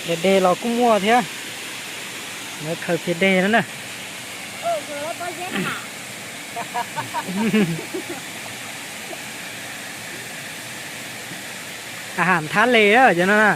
Deg deg los kuj muaj thiab. Lawv khaws phiaj deg no na. A ham thab le cov no na.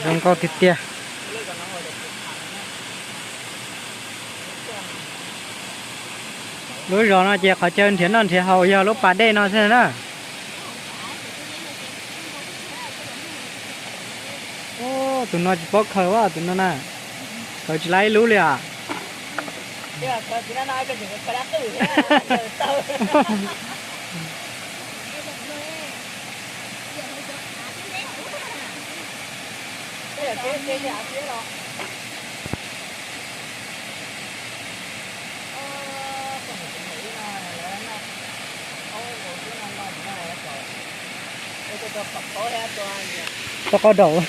Zoo nkauj tiag tiag. Lub zos no ces qhov chaw nrhiav noj nrhiav haus yog lub pas dej no xwb na. Tus no tsis paub khaws, tus no na, khaws tsis laib ib lub li os. Tau qau daum.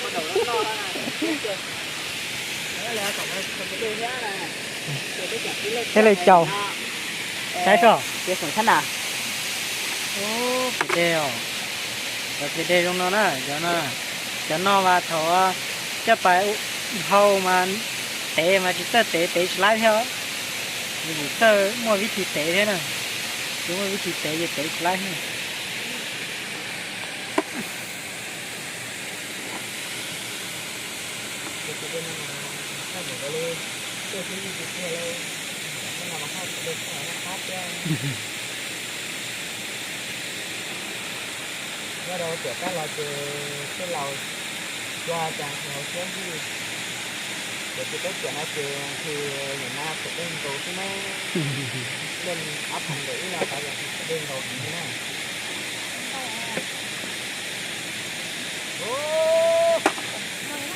Thiaj li caum. Saib soj. Phiaj dej os. Cov phiaj dej zoo no na, cov no, cov no mas thaum coj pais hau mas tev mas tsis txawj tev, tev tsis laib thiab. Yus txawj muaj vib thi tev thiab na, tsis muaj vib thi tev ces tev tsis laib thiab. Nyob rau tiam kab los ces tej laus cua cas nkaus siab ntswg, ces tsis paub tiam no ces nqhis nim no thaum dej nkaus xwb na. Leej ob phav nkaum ib no tod yog thaum dej nkaus heev na.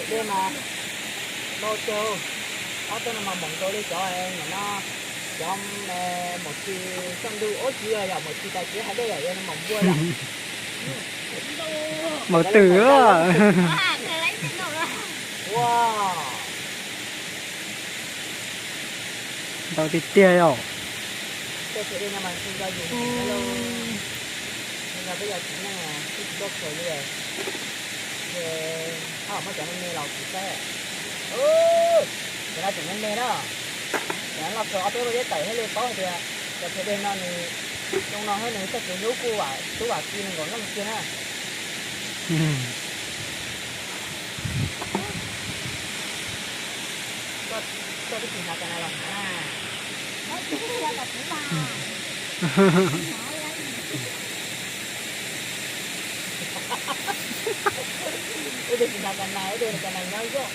Dej mas ntau kawg, ob tug no mas maum nkaus li cov nim no, cov maum tsis txoj ntuj ub tsis yog, yog maum tsis tas txiv hais dej yom, yog maum npua yom. Maum twm. Ua, ntau tiag tiag yom. Tej txiv dej no mas ntshe nco yus, ntshe nco peb cov txiv neej twb tsis tuaj khaws li. Ces ho muab cov me me los kuv saib. Cov no tseem me me na. Cov no los khaws ob peb lub teb tawm thiaj li paub hais tias cov txiv dej no nws zoo no thiab nws txoj kev hlub kuj vam tub vam ki nkaus nyob mus kiag na. Koj twb tsis hnav kas nas los hnav na. Ib tug tsis hnav kas nas, ib tug kas nas nyob zoj.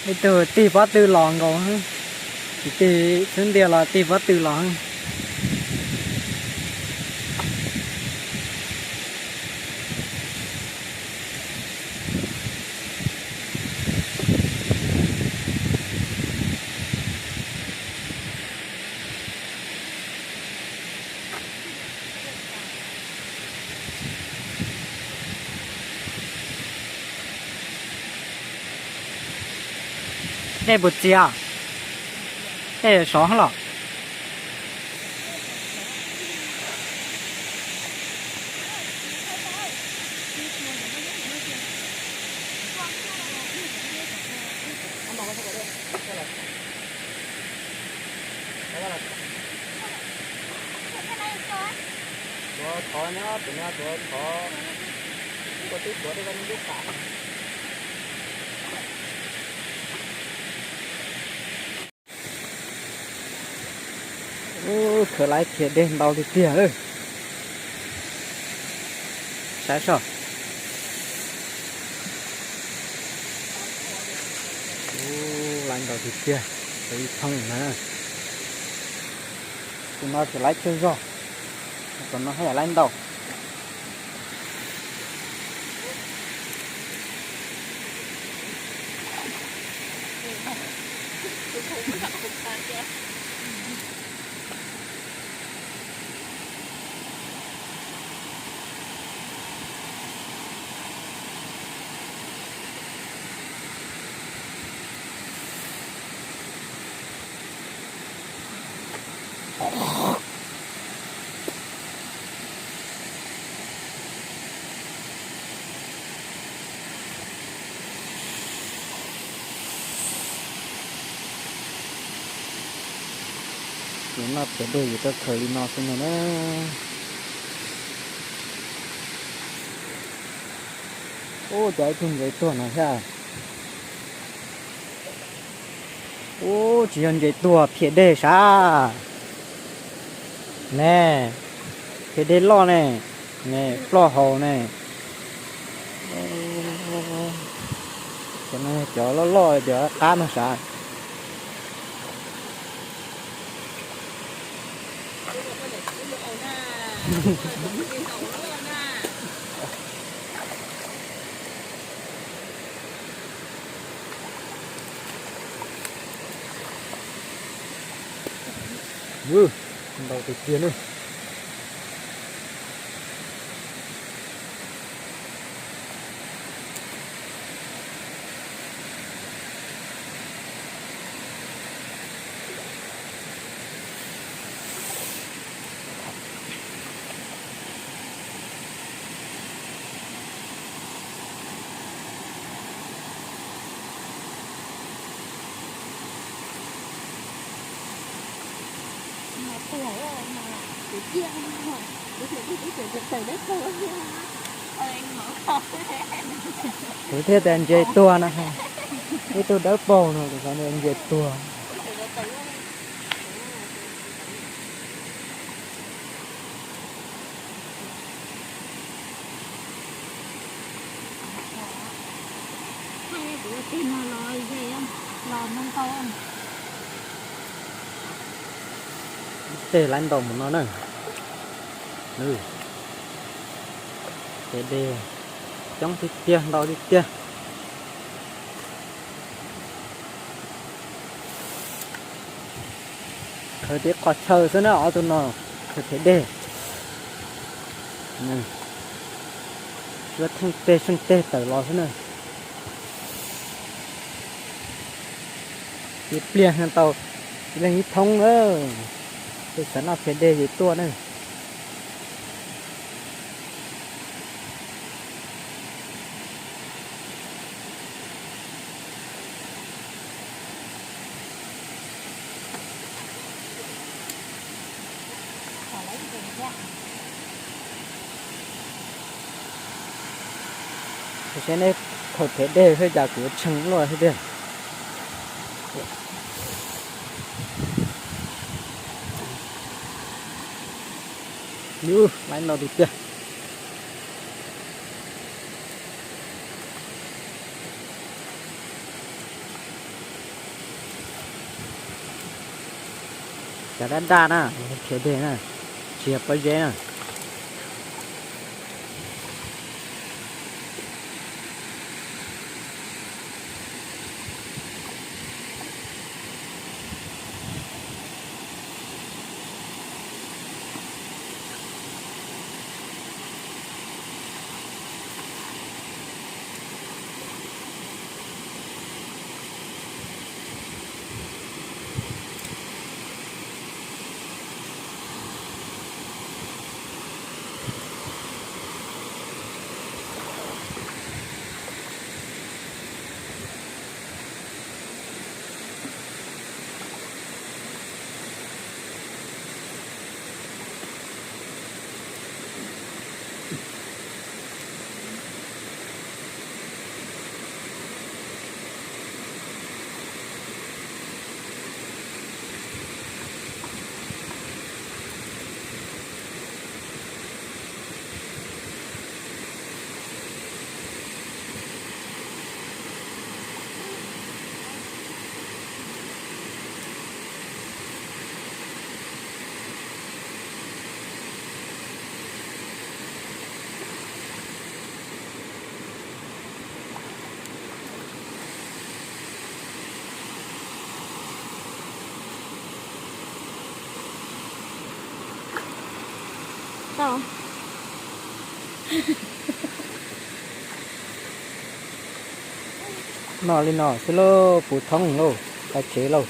Ib tug tig pob tw los nkaus, tsis tig xub ntiag los tig pob tw los. Dej puas txias? Dej sov los? Tuav thov nyob pem no, tuav thov, koj twb tuav tej koj lub qab. Ub, khaws laib phiaj dej ntau tiag tiag. Saib soj. Ub, laib ntau tiag tiag, tau ib thooj na. Tus no tseem laib tsawg zog, tus no haj yam laib ntau. Noj phiav dej yus tau khaws li no xwb no na. Ub, cas ib tug ntses tuag no thiab. Ub, tsis yog ntses tuag, phiav dej sav. Ne, phiav dej loj ne, ne, ploj haus ne. Cov no cov loj loj, cov qab no sav. Ntau tiag tiag na. Kuv thiaj tias ntses tuag no, ib tug dawb paug no kuv xav tias ntses tuag. Tej laiv ntau mus no na. Ces dej coob tiag tiag, ntau tiag tiag. Khaws tib qho chaw xwb na, ob tug no khaws phiav dej. Cuab theej teg seej teg tawm los xwb na. Ib pliag tau ib leeg ib thoob na. Tej xav noj phiav dej ces tuaj na. Saib neb khaws phiav dej xwb cas kuv tshee luaj xwb tiag. Yus, laiv ntau tiag tiag. Cov daj daj na, phiav dej na, tsis yog pob zeb na. Noj li no xwb lauj, puv thoob lauj, tau tsev lauj.